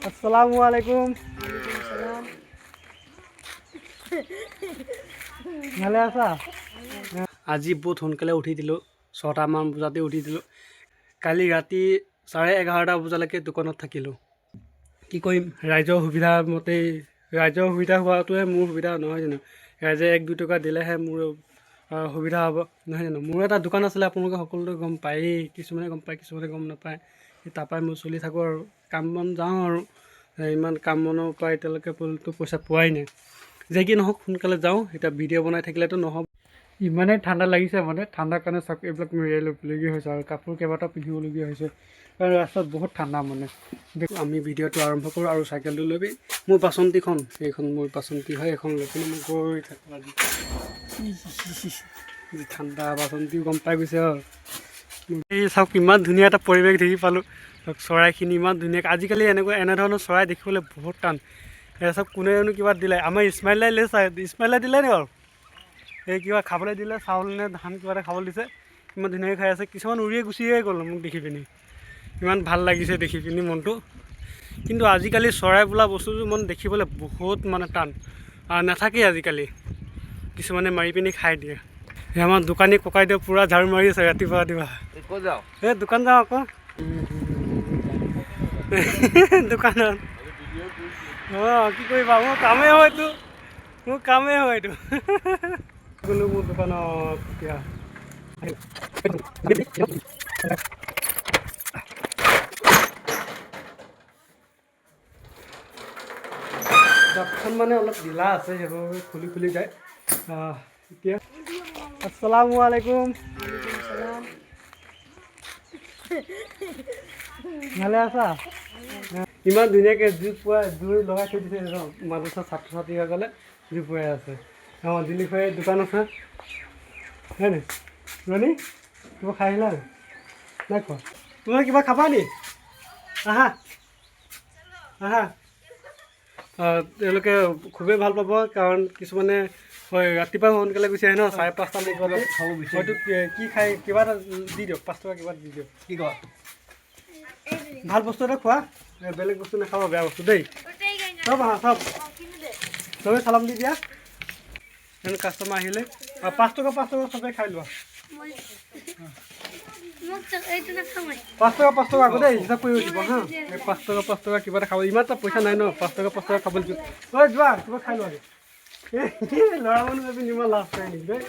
আসসালামু আলাইকুম। ভালে আছা? আজি বহুত সোনকালে উঠি দিলোঁ, 6টামান বজাতে উঠি দিলোঁ। কালি ৰাতি 11:30 বজালৈকে দোকানত থাকিলোঁ। কি কৰিম, ৰাইজৰ সুবিধা মতেই, ৰাইজৰ সুবিধা হোৱাটোহে মোৰ সুবিধা, নহয় জানো? ৰাইজে 1-2 টকা দিলেহে মোৰ সুবিধা হ'ব, নহয় জানো? মোৰ এটা দোকান আছিলে, আপোনালোকে সকলোৱে গম পায়েই। কিছুমানে গম পায়, কিছুমানে গম নাপায়। সেই তাৰপৰাই মই চলি থাকোঁ আৰু কাম বন যাওঁ আৰু ইমান কাম বনৰ পৰা এতিয়ালৈকে পইচা পোৱাই নাই। যে কি নহওক, সোনকালে যাওঁ। এতিয়া ভিডিঅ' বনাই থাকিলেতো নহ'ব। ইমানেই ঠাণ্ডা লাগিছে, মানে ঠাণ্ডাৰ কাৰণে চাওক, এইবিলাক মেৰিয়াই ল'বলগীয়া হৈছে আৰু কাপোৰ কেইবাটাও পিন্ধিবলগীয়া হৈছে, কাৰণ ৰাস্তাত বহুত ঠাণ্ডা। মানে আমি ভিডিঅ'টো আৰম্ভ কৰোঁ আৰু চাইকেলটো লৈ পিনি, মোৰ বাচন্তীখন, এইখন মোৰ বাচন্তী হয়, এইখন লৈ পিনি মই গৈ থাকোঁ। আজি যি ঠাণ্ডা, বাচন্তীও গম পাই গৈছে। আৰু এই চাওক, ইমান ধুনীয়া এটা পৰিৱেশ দেখি পালোঁ। চাওক, চৰাইখিনি ইমান ধুনীয়াকৈ। আজিকালি এনেকুৱা এনেধৰণৰ চৰাই দেখিবলৈ বহুত টান। এয়া চাওক, কোনেনো কিবা দিলে। আমাৰ ইছমাইল দিলে চাই, ইছমাইলে দিলে নি বাৰু? এই কিবা খাবলৈ দিলে, চাউল নে ধান কিবা এটা খাবলৈ দিছে। ইমান ধুনীয়াকৈ খাই আছে। কিছুমান উৰিয়ে গুচিয়ে গ'ল মোক দেখি পিনি। ইমান ভাল লাগিছে দেখি পিনি মনটো। কিন্তু আজিকালি চৰাই বোলা বস্তুটো মানে দেখিবলৈ বহুত মানে টান, নাথাকেই আজিকালি। কিছুমানে মাৰি পিনি খাই দিয়ে। এই আমাৰ দোকানী ককাইদেউ পূৰা ঝাড়ু মাৰি আছে ৰাতিপুৱা ৰাতিপুৱা। ক'ত যাওঁ? এই দোকান যাওঁ আকৌ দোকানত। অঁ, কি কৰিবা, মোৰ কামেই হয় এইটো, মোৰ কামেই হয় এইটো। গ'লোঁ মোৰ দোকানত এতিয়া। জাপখন মানে অলপ ঢিলা আছে, সেইবাবে খুলি খুলি যায়। এতিয়া আসসালামু আলাইকুম। ভালে আছা? ইমান ধুনীয়াকৈ জুই পোৱা, জুই লগাই থৈ দিছে। মাদ্ৰাছাৰ ছাত্ৰ ছাত্ৰীসকলে জুই পুৱাই আছে। অঁ, দিলীপ ভাইৰ দোকান আছে, হয় নাই? ৰণী, কিবা খাই আহিলা নাই খোৱা? তোমাৰ কিবা খাবা নি? আহা আহা। তেওঁলোকে খুবেই ভাল পাব, কাৰণ কিছুমানে হয় ৰাতিপুৱা সোনকালে গুচি আহে ন, 5:30মান বজাতে। খাব বিচাৰে। হয়তো কি খাই, কিবা এটা দি দিয়ক, 5 টকা কিবা এটা দি দিয়ক। কি কোৱা? ভাল বস্তু এটা খোৱা, বেলেগ বস্তু নাখাবা, বেয়া বস্তু দেই। চব আহা, চব চবেই চালাম দি দিয়া। কাষ্টমাৰ আহিলে 5 টকা 5 টকা চবেই খাই লোৱা। 5 টকা 5 টকা আকৌ দেই, হিচাপ কৰি দিব হা। এই 5 টকা 5 টকা কিবা এটা খাব। ইমান এটা পইচা নাই ন, 5 টকা 5 টকা খাবলৈ দিছোঁ। ঐ যোৱা, কিবা খাই লোৱা। ল'ৰা মানুহ ভাবি ইমান লাজ পায় নেকি দেই?